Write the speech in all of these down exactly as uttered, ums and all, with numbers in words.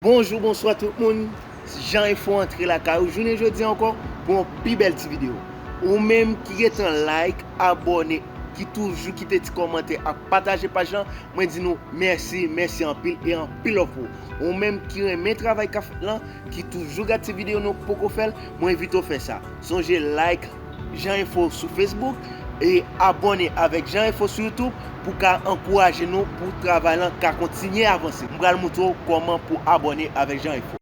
Bonjou, bonswa tout moun. Jan Enfo antre lakay ou jounen jodi a ankò pou yon pi bèl ti videyo. Ou menm ki gentan like, abòne, ki toujou kite ti kòmantè ak pataje paj lan, mwen di nou mèsi, mèsi anpil e anpil love pou ou. Ou menm ki renmen travay k ap fèt lan, ki toujou gade ti videyo nou poko fè l, mwen envite w fè sa. Sonje like Jan Enfo sou Facebook e abòne avèk Jan Enfo sou YouTube pou ka ankouraje nou pou travay lan ka kontinye avanse. M pral montre w kòman pou abòne avèk Jan Enfo.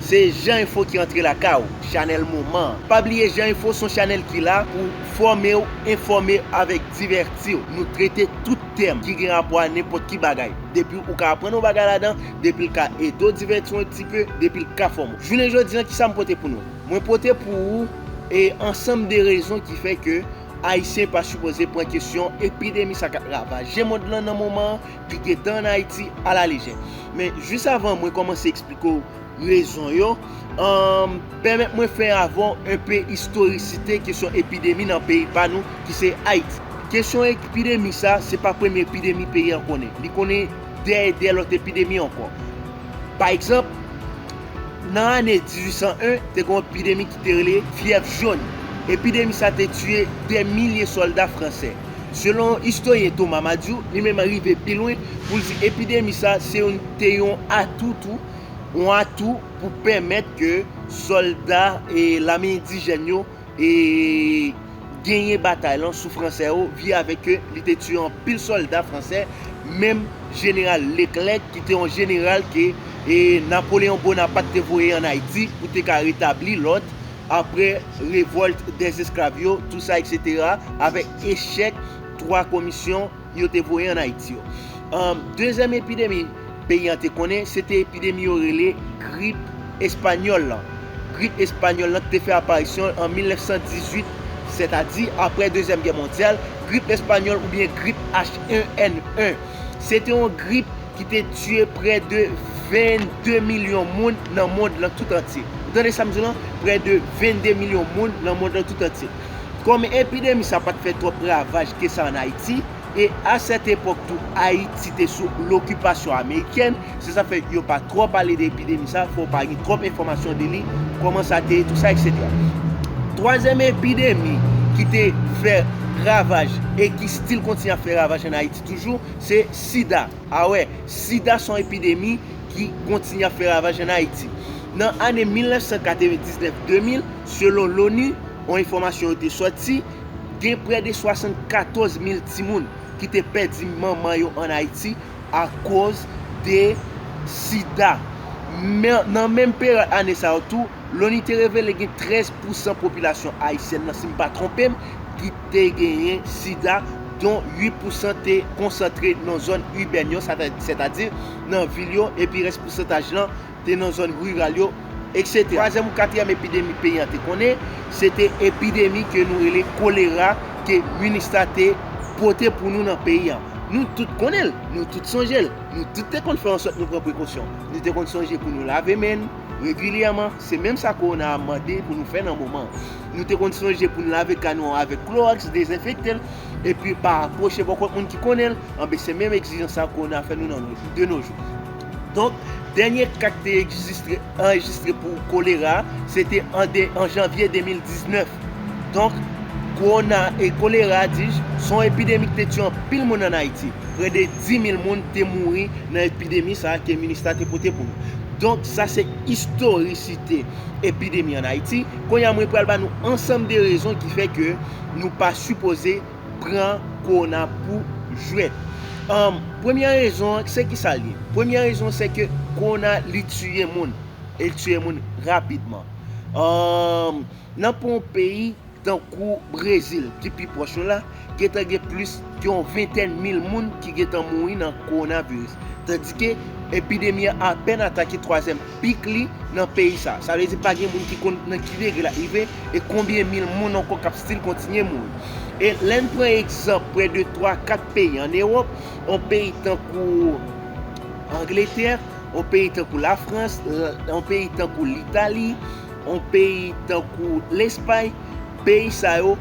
Se Jan Enfo ki antre lakay ou, chanèl moman an. Pa bliye Jan Enfo se yon chanèl ki la pou fòme w, enfòme w avèk divèti w. Nou trete tout tèm ki gen rapò a nenpòt ki bagay. Depi ou ka aprann yon bagay ladan, depi l ka ede w, divèti w yon ti pe, depi l ka fòme w. Jounen jodi a, kisa m pote pou nou? Mwen pote pou ou e ansanm de rezon ki fè ke Ayisyen pa sipoze pran kesyon epidemi sa k ap ravaje mond lan nan moman an, ki gentan ann Ayiti, alalejè. Men jis avan mwen kòmanse eksplike w rezon yo, ann, pèmèt mwen fè avè w enpe istorisite kesyon epidemi nan peyi pa nou, ki se Ayiti. Kesyon epidemi sa, se pa premye epidemi peyi an konnen. Li konnen dè e dè lòt epidemi ankò. Pa egzanp, nan ane dizuit san en, te gen yon epidemi ki te rele fyèv jòn. Epidemi sa te tiye dè milye sòlda fransè. Selon istoryen Thomas Madiou, li menm rive pi lwen pou l di epidemi sa se yon, te yon atou tou, yon atou pou pèmèt ke sòlda e lame endijèn yo e genyen batay lan sou fransè yo, vi avèk ke li te tiye anpil sòlda fransè, menm jeneral Leclerc, ki te yon jeneral ke e Napoleon Bonaparte te voye ann Ayiti pou te ka retabli lòd apre revòlt dèzesklav yo, tou sa, etsetera, avèk echèk twa komisyon yo te voye ann Ayiti yo. Ann, dezyèm epidemi peyi an te konnen, se te epidemi yo rele grip espanyòl lan. Grip espanyòl lan te fè aparisyon an mil nèf san dizuit, sètadi apre Dezyèm Gè mondyal, grip espanyòl oubyen grip H en N en. Se te yon grip ki te tiye prè de vennde milyon moun nan mond lan tout antye. Ou tande sa m di w lan? Prè de vennde milyon moun nan mond lan tout antye. Kòm epidemi sa pa t fè twòp ravaj ke sa ann Ayiti, e a sèt epòk tou, Ayiti te sou lokipasyon amerikèn, se sa fè yo pa twò pale de epidemi sa, fò w pa gen twòp enfòmasyon de li, kòman sa te ye, tou sa, etsetera. Twazyèm epidemi ki te fè ravaj e ki still kontinye ap fè ravaj ann Ayiti toujou, se sida. A wè, sida se yon epidemi ki kontinye ap fè ravaj ann Ayiti. Nan ane mil nèf san katrevendiznèf de mil, selon l'ONU, yon enfòmasyon yo te sòti, gen prè de swasannkatòz mil timoun ki te pèdi manman yo ann Ayiti akoz de sida. Men, nan menm peryòd ane sa yo tou, l'ONU te revele gen trèz pousan popilasyon ayisyèn nan, si m pa twonpe m, ki te genyen sida, don uit pousan te konsantre nan zòn ibèn yo, sètadi nan vil yo, epi rès pousantaj lan te nan zòn riral yo, etsetera. Twazyèm ou katriyèm epidemi peyi an te konnen, se te epidemi ke nou rele kolera, ke Minista te pote pou nou nan peyi an. Nou tout konnen l, nou tout sonje l, nou tout te konn fè ansòt nou pran prekosyon. Nou te konn sonje pou nou lave men n regilyèman, se menm sa kowona a mande pou nou fè nan moman an. Nou te konn sonje pou n lave kay nou an avèk klowòks, dezenfekte l, epi pa apwoche bò kot moun ki konnen l, anben se menm egzijans sa kowona fè nou nan, de nos jours. Donk, dènye ka k te egzistre, anrejistre pou kolera, se te an de, an janvye de mil diznèf. Donk, kowona e kolera, dis-je, se yon epidemi ki te tiye anpil moun ann Ayiti. Prè de dis mil moun te mouri nan epidemi sa a ke Minista te pote pou nou. Donk, sa se istorisite epidemi ann Ayiti. Kounye a, mwen pral ba nou ansanm de rezon ki fè ke nou pa sipoze pran kowona pou jwèt. Ann, premye rezon an, se ki sa l ye? Premye rezon, se ke kowona, li tiye moun. E l tiye moun rapidman. Ann, nan pou yon peyi tankou Brezil, ki pi pwòch nou la, gentan gen plis ke yon ventèn mil moun ki gentan mouri nan kowonaviris. Tandike epidemi an apèn atake twazyèm pik li nan peyi sa. Sa vle di pa gen moun ki konn nan ki degre l ap rive e konbyen mil moun ankò k ap still kontinye mouri. E lè n pran egzanp prè de twa, kat peyi ann Ewòp, yon peyi tankou Angletè, yon peyi tankou Lafrans, yon peyi tankou Litali, yon peyi tankou Lespay, peyi sa yo,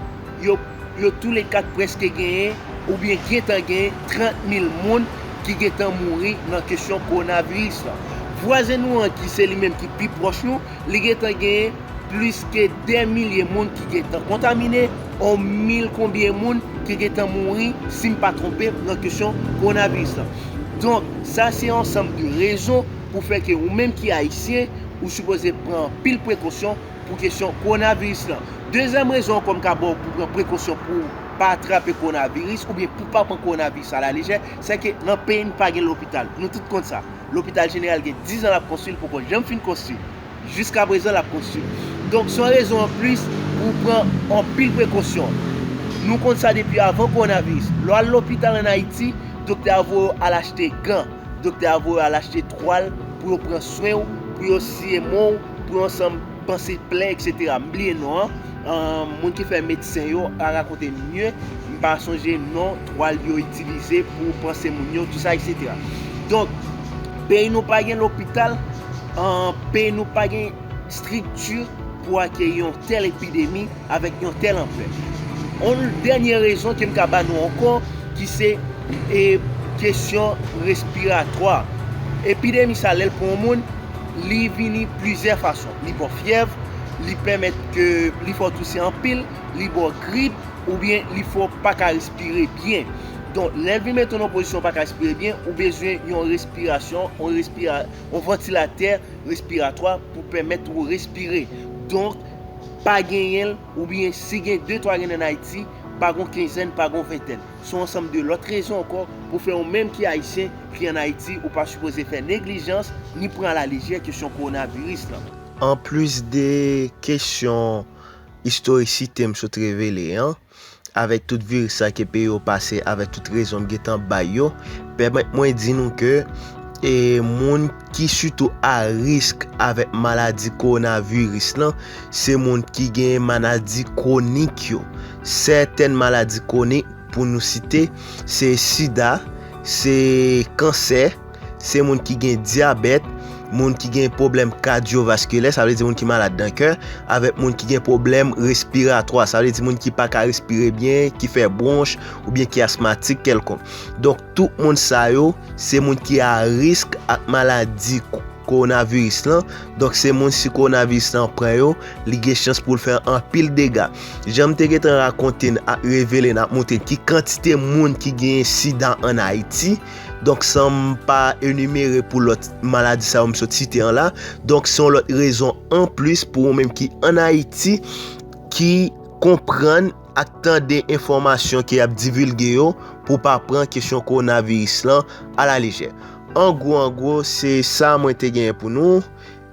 yo, yo toulèkat prèske genyen oubyen gentan genyen trant mil moun ki gentan mouri nan kesyon kowonaviris la. Vwazen nou an ki se li menm ki pi pwòch nou, li gentan genyen plis ke dè milye moun ki gentan kontamine, yon mil konbyen moun ki gentan mouri, si m pa twonpe m, nan kesyon kowonaviris la. Donk, sa se yon ansanm de rezon pou fè ke ou menm ki ayisyen, ou sipoze pran anpil prekosyon pou kesyon kowonaviris lan. Dezyèm rezon ankò m ka ba w pou pran prekosyon pou w pa atrape kowonaviris oubyen pou pa pran kowonaviris alalejè, se ke nan peyi n pa gen lopital. Nou tout konn sa. Lopital jeneral gen diz an l ap konstwi, l poko janm fin konstwi. Jiskaprezan, l ap konstwi. Donk, se yon rezon anplis pou w pran anpil prekosyon. Nou konn sa depi avan kowonaviris. Lè w al lopital ann Ayiti, doktè a voye w al achte gan. Doktè a voye w al achte twal pou yo pran swen w, pou yo siye men w, pou yo ansanm panse plè, etsetera. M bliye non an. Ann, moun ki fè medsen yo a rakonte m mye. M pa sonje non twal yo itilize pou panse moun yo, tou sa, etsetera. Donk, peyi nou pa gen lopital, ann, peyi nou pa gen estrikti pou akeyi yon tèl epidemi avèk yon tèl anplè. Yon dènye rezon ke m ka ba nou ankò, ki se, e, kesyon respiratwa. Epidemi sa, lè l pran yon moun, li vini plizyè fason. Li ba w fyèv, li pèmèt ke li fè w touse anpil, li ba w grip, oubyen li fè w pa ka respire byen. Donk, lè l vin mete w nan pozisyon w pa ka respire byen, ou bezwen yon respirasyon, yon respira-, yon vantilatè respiratwa pou pèmèt ou respire. Donk, pa genyen l, oubyen si gen de twa gen ann Ayiti, pa gon kenzèn, pa gon ventèn. Se yon ansanm de lòt rezon ankò pou fè ou menm ki ayisyen, ki ann Ayiti, ou pa sipoze fè neglijans, ni pran alalejè kesyon kowonaviris lan. Anplis de kesyon istorisite m sot revele an, avèk tout viris sa ke peyi yo pase, avèk tout rezon m gentan bay yo, pèmèt mwen di nou ke, e, moun ki sitou a risk avèk maladi kowonaviris lan, se moun ki gen maladi kwonik yo. Sètèn maladi kwonik, pou nou site, se sida, se kansè, se moun ki gen dyabèt, moun ki gen pwoblèm kadyovaskilè, sa vle di moun ki malad nan kè, avèk moun ki gen pwoblèm respiratwa, sa vle di moun ki pa ka respire byen, ki fè bwonch, oubyen ki asmatik kèlkonk. Donk, tout moun sa yo, se moun ki a risk ak maladi kowonaviris lan. Donk, se moun, si kowonaviris lan pran yo, li gen chans pou l fè anpil dega. Jan m te gentan rakonte n ak revele n ak montre n ki kantite moun ki genyen sida ann Ayiti. Donk, san m pa enimere pou lòt maladi sa yo m sot site an la. Donk, se yon lòt rezon anplis pou ou menm ki ann Ayiti, ki konprann ak tande enfòmasyon ke y ap divilge yo pou w pa pran kesyon kowonaviris lan alalejè. An gwo, an gwo, se sa mwen te genyen pou nou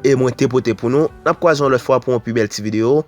e mwen te pote pou nou. N ap kwaze yon lòt fwa pou yon pi bèl ti videyo.